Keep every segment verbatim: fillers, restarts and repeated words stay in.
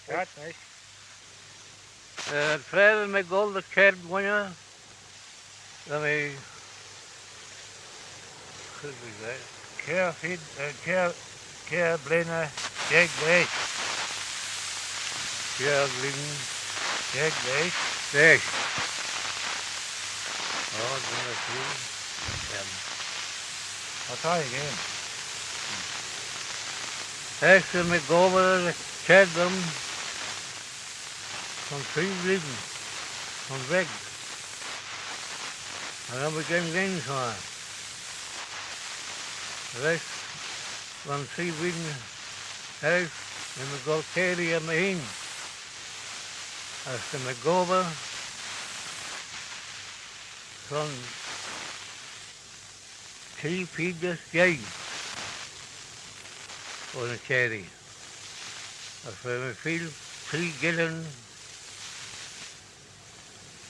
Cat nice. Eh, tra va mee goll dy çhiarn, ghooinney, va mee, kiare feed, eh, kiare, kiare blein jeig lesh. Kiare blein jeig lesh. Lesh. Oh, goodness me. Um, I'll try again. Eisht va mee gobbragh dy çhiarn son tree blein, son veg. Cha row mee geam ghrian son. Lesh, son tree blein eisht, va mee goll keyree er my hene. As va mee gobbragh son tree feed as jeig ayns y çhiarn. As va mee feed tree gillyn,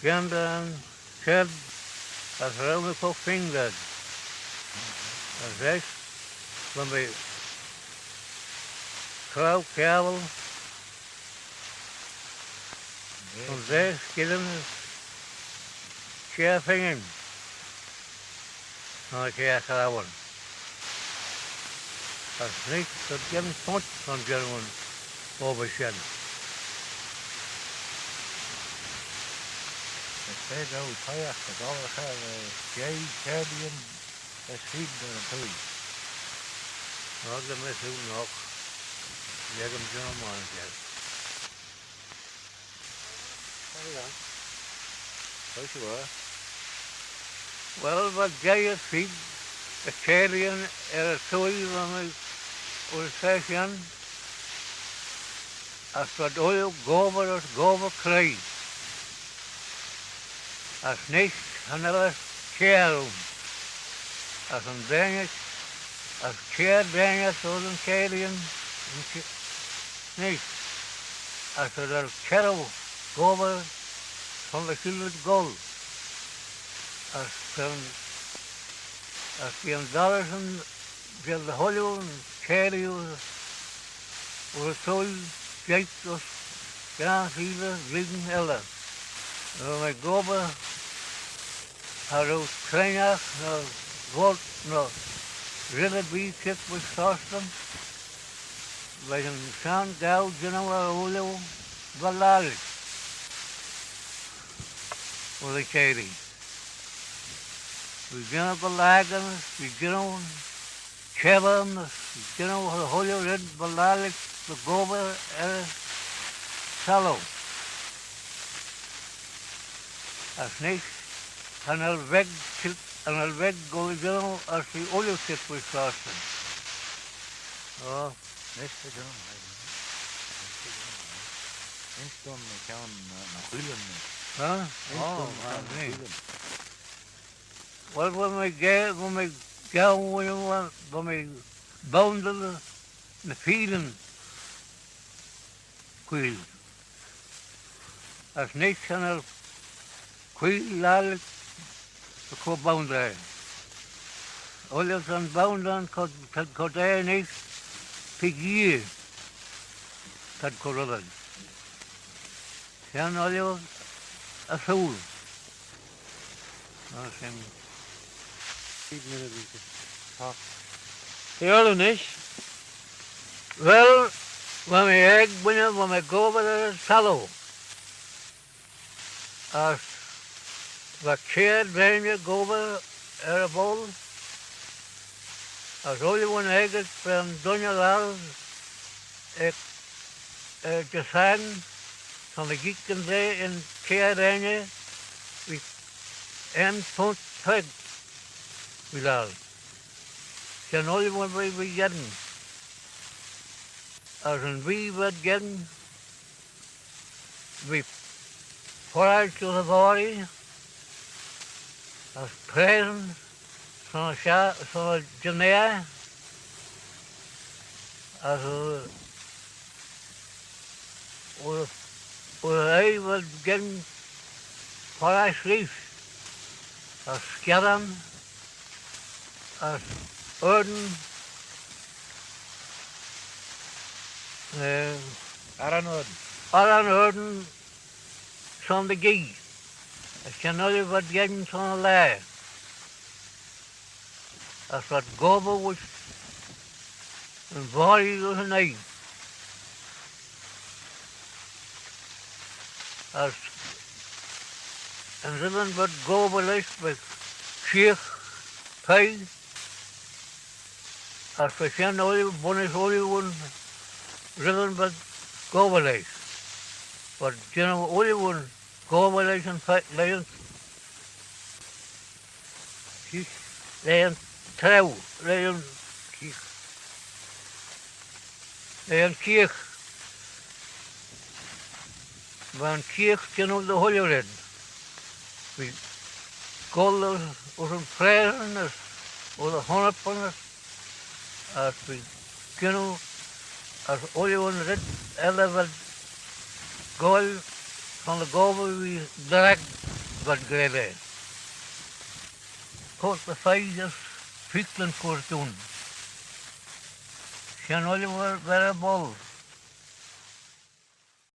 gianderyn, çhiarn, as cha row mee fo fing ayd. As eisht, va mee crowd kiaral, son daa skillin, kiare fingyn, son kiare chraueyn. As neesht va geam punt son jannoo yn obbyr shen. As va daue toshiaght dy ghollrish, eh, jeig çhiarn as feed er y twoaie. Ná, ta mee shen oc. Lhig dooin jannoo mie shen. Carry on. Right you are. Well, va jeig as feed dy çhiarn er y twoaie, va mee ayns y shen, as v'ad ooilley gobbragh as gobbragh creoi. As neesht cha nel kiare ayn, as yn deiney, as kiare deiney ayns y çhiarn, yn ch-, neesht, as v'ad er kiare gobbragh son dy chooilley goll, as son, as bee yn dorraghyn jeh dy chooilley yn çhiarn ayns y twoaie jeig as giare feed blein elley. Va mee gobbragh, cha row creenaght ny voilt ny red erbee çheet veih Sostyn, va shin shenn gaaue jannoo er ooilley va lackley ayns y çhiarn. V'ee jannoo dy lakin, v'ee jannoo çhebban, jannoo ooilley red va lackley dy gobbragh er y saloo. As neesht, cha nel veg çheet, cha nel veg goll jannoo as v'ee ooilley çheet veih Sostyn. Oh. Neesht va jannoo, neesht va jannoo. Insh dooin my chione, uh, ny wheeylyn. Huh? Insh dooin my chione ny wheeylyn. Well, va mee ga-, va mee gaaue, va, va mee boundey ny, ny feeylyn queeyl. As neesht cha nel queeyl lackley dy chur boundey. Ooilley son boundey, t'ad, t'ad cur daa neesht, figgeear, t'ad cur ullag. Shen ooilley ersooyl. Ah, shen. Feed minute, we can talk. Well, va mee aeg, ghooinney, va mee gobbragh er y saloo. As va kiare deiney gobbragh er y boayl, as ooilley yn aegit va'n dooinney laccal ec, eh, Jesarn, son y jeeaghyn da yn kiare deiney, v'ee un punt treg, v'ee laccal. Shen ooilley va, va, va geddyn. As yn vee v'ad geddyn, v'ee forage ayns y voghrey, as praaseyn son y sha-, son y jinnair, as, uh, uh, uh, eh, v'ad geddyn forage reesht, as skiaddan, as ardyn, eh, Arran ard. Arran ard son dy gheay, as shenn ooilley v'ad gheddyn son y laa, as v'ad gobbyr voish yn voirree gys yn oie. As yn reddyn v'ad gobbyr lesh va sheagh, peiy, as va shenn ooilley, bunnys ooilley v'ayn, reddyn v'ad gobbyr lesh. V'ad jannoo ooilley v'ayn gobbyr lesh yn peiy, lesh yn sheagh, lesh yn treau, lesh yn sheagh, lesh yn sheagh. Va'n sheagh jannoo dy chooilley red. V'eh goll ayns, ayns yn phraaseyn as ayns y honnapyn as, as v'eh jannoo, as ooilley yn red elley v'ad goll son y gobbyr, v'eh drag, v'ad gra da. Court the pheays as feeacklyn cur dooin. Shenn ooilley va er y boayl.